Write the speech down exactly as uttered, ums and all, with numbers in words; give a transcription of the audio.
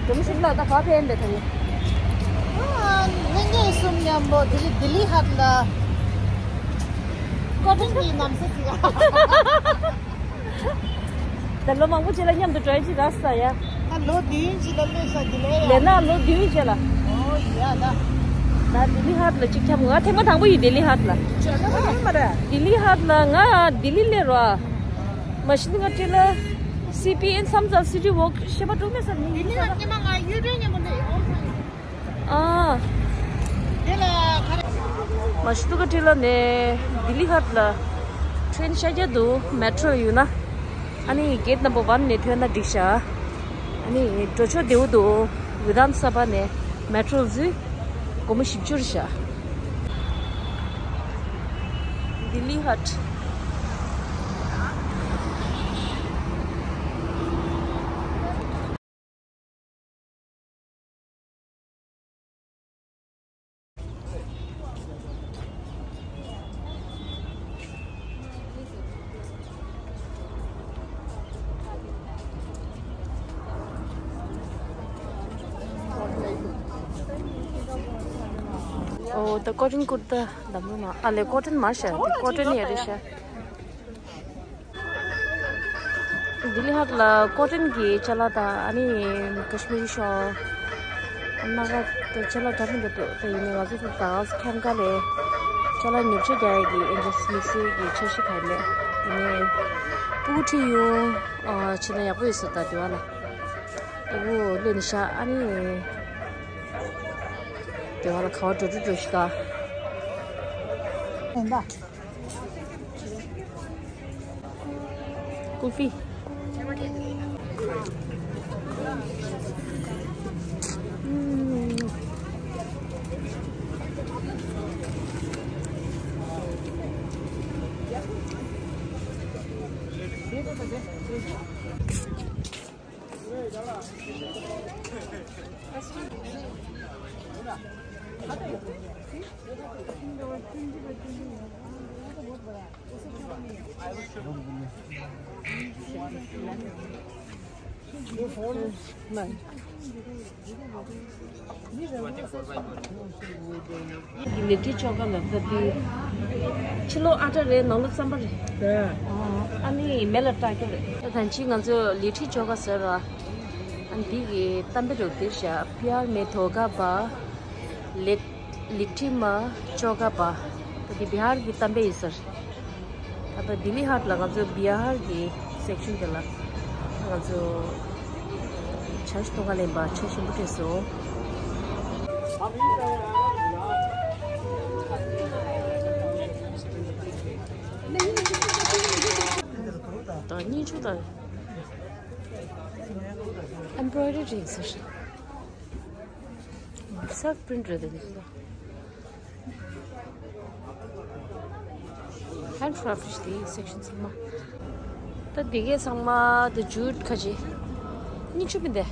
སྒྲོལ་མ་ཞིག་ལ་ད་ག་ཕན་པའི་ཐ་ཡི། ཨ། ལྷན་རྒྱས་གསུམ་མཉམ་པོ་ལྡི་ལི་ལྡི་ལི་ཧཊ་ལ་ཀོ་ཊོན་གྱི་ནམ་ཟས་ཟིག་ད་ལོ་མང་པོ་རྗེས་ལ་མཉམ་དུ་འགྲོ་ཡ་ཅིག་རག་སོང་ཡ། ད་ལོ་བདུན་ཅིག་ལ་སླེབས་ས་འདི་ལས་ཡ། ལས་ན་ལོ་བདུན་རྗེས་ལ། ཨོ་ཡ་ད། ད་ལྡི་ལི་ཧཊ་ལ་ཅིག་འཁྱམ། ང་ཐེངས་མ་དང་པོ་ཡིན་ལྡི་ལི་ཧཊ་ལ། ལྡི་ལི་ཧཊ་ལ་ང་ལྡི་ལི་སླེབས་རོགས། མ་གཞི་ང་ཊི་ལ་སི་པི་ཨེན་སམ་ཚལ་སི་ཊི་ཝོག་ཤེས་པ་དྲུག་མེད་ས་ནི་ཡིན་ས། ཨ། མ་གཞི་ང་ཊི་ལ་ནས་ལྡི་ལི་ཧཊ་ལ་ཊེན་ཤར་རྒྱག་འདུག་མེ་ཊྲོ་ཡོད་ན། ཨ་ནི་གེ་ཊི་ནམ་བར་ཝན་ནས་ཐོན་ན་འགྲིག་ཤག་ཨ་ནི་འགྲོ་ཕྱོགས་བདེ་བོ་འདུག་ཝི་དྷཱན་སབ་བྷ་ནས་མེ་ཊྲོ་འཛུལ། སྒོར་མོ་བཞི་བཅུ་རེད་ཤག་ལྡི་ལི་ཧཊ། ཨོ། ད་ཀོ་ཊོན་ཀུར་ཏ་འདམ་རུ་མ། ཨ་ལེ། ཀོ་ཊོན་མ་ཤ། ཀོ་ཊོན་ཡ་རེད་ཤ། ལྡི་ལི་ཧཊ་ལ་ཀོ་ཊོན་གྱི་ཅ་ལག་དང་ཨ་ནི་ཀ་ཤི་མི་རི་ཤོལ། སྣ་ཁ་དང་ཅ་ལག་འདྲ་མི་འདྲ་འདུག་ད་ཡིན་ནའི་ང་ཚོ་ཚོ་ད་ཁེམ་ཀ་ལས་ཅ་ལག་ཉོ་ཆ་རྒྱག་ཡ་གི་ཨེ་འདྲ་དམིགས་བསལ་གྱི་འཆར་གཞི་གང་མེད། ཡིན་ནའི་སྤུ་གུ་ཁྲིད་ཡོང་ཨ་བྱས་ན་ཡག་པོ་ཡོད་ས། ད་དེ་བ་ལ་སྤུ་གུ་ལོན་ཤག་ཨ་ནི་དེ་བ་ལ་ག་བ་འགྲོ་འགྲོ་འགྲོ་ཤི་ད། ཀུལ་ཧྥི། ལི་ཊི་ཆོ་ག་ལ་ད་དུས་ཕྱི་ལོགས་ཨ་ཊ་རེད། ནང་ལོགས་རྩམ་པ་རེད། ཨ་ནི་མེ་ལ་སྲེག་རྒྱུ་རེད། ད་ཕྱིན་ང་ཚོས་ལི་ཊི་ཆོ་ག་ཟེར་ར། ཨ་ནི་འདི་གི་གཏམ་དཔེ་རུ་དེ་བཞག་པི་ཡར་མེ་དྷོ་ཁ་པ། ལི་ལི་ཊི་མ་ཆོ་ག་པ། ད་འདི་བི་ཧར་གྱི་གཏམ་དཔེ་ཡིན་ཟེར། ད་ལྟ་ལྡི་ལི་ཧཊ་ལ་ང་ཚོ་བི་ཧར་གྱི་སེག་ཤན་དེ་ལ་ང་ཚོ་ཆར་ཆུ་གཏོང་ག་ལེན་པ་ཆར་ཞིམ་པོ་སྤྲད་སོང་། ད་སྙིང་ཆུ་དང་ཨེམ་བྷོ་རོ་ཌི་རི་ཡིན་ཟེར། སེལ་ཕི་པི་རིན་ཊི་རེད་དེ་ཚོ། ཧན་ཁི་རབ་ཊི་དེ་སེག་ཤན་ཚང་མ། ད་འདི་གའི་ཚང་མ་དེ་ཇུཊ་ཁ་ཅིག་སྙིང་རྗེ་མི་འདུག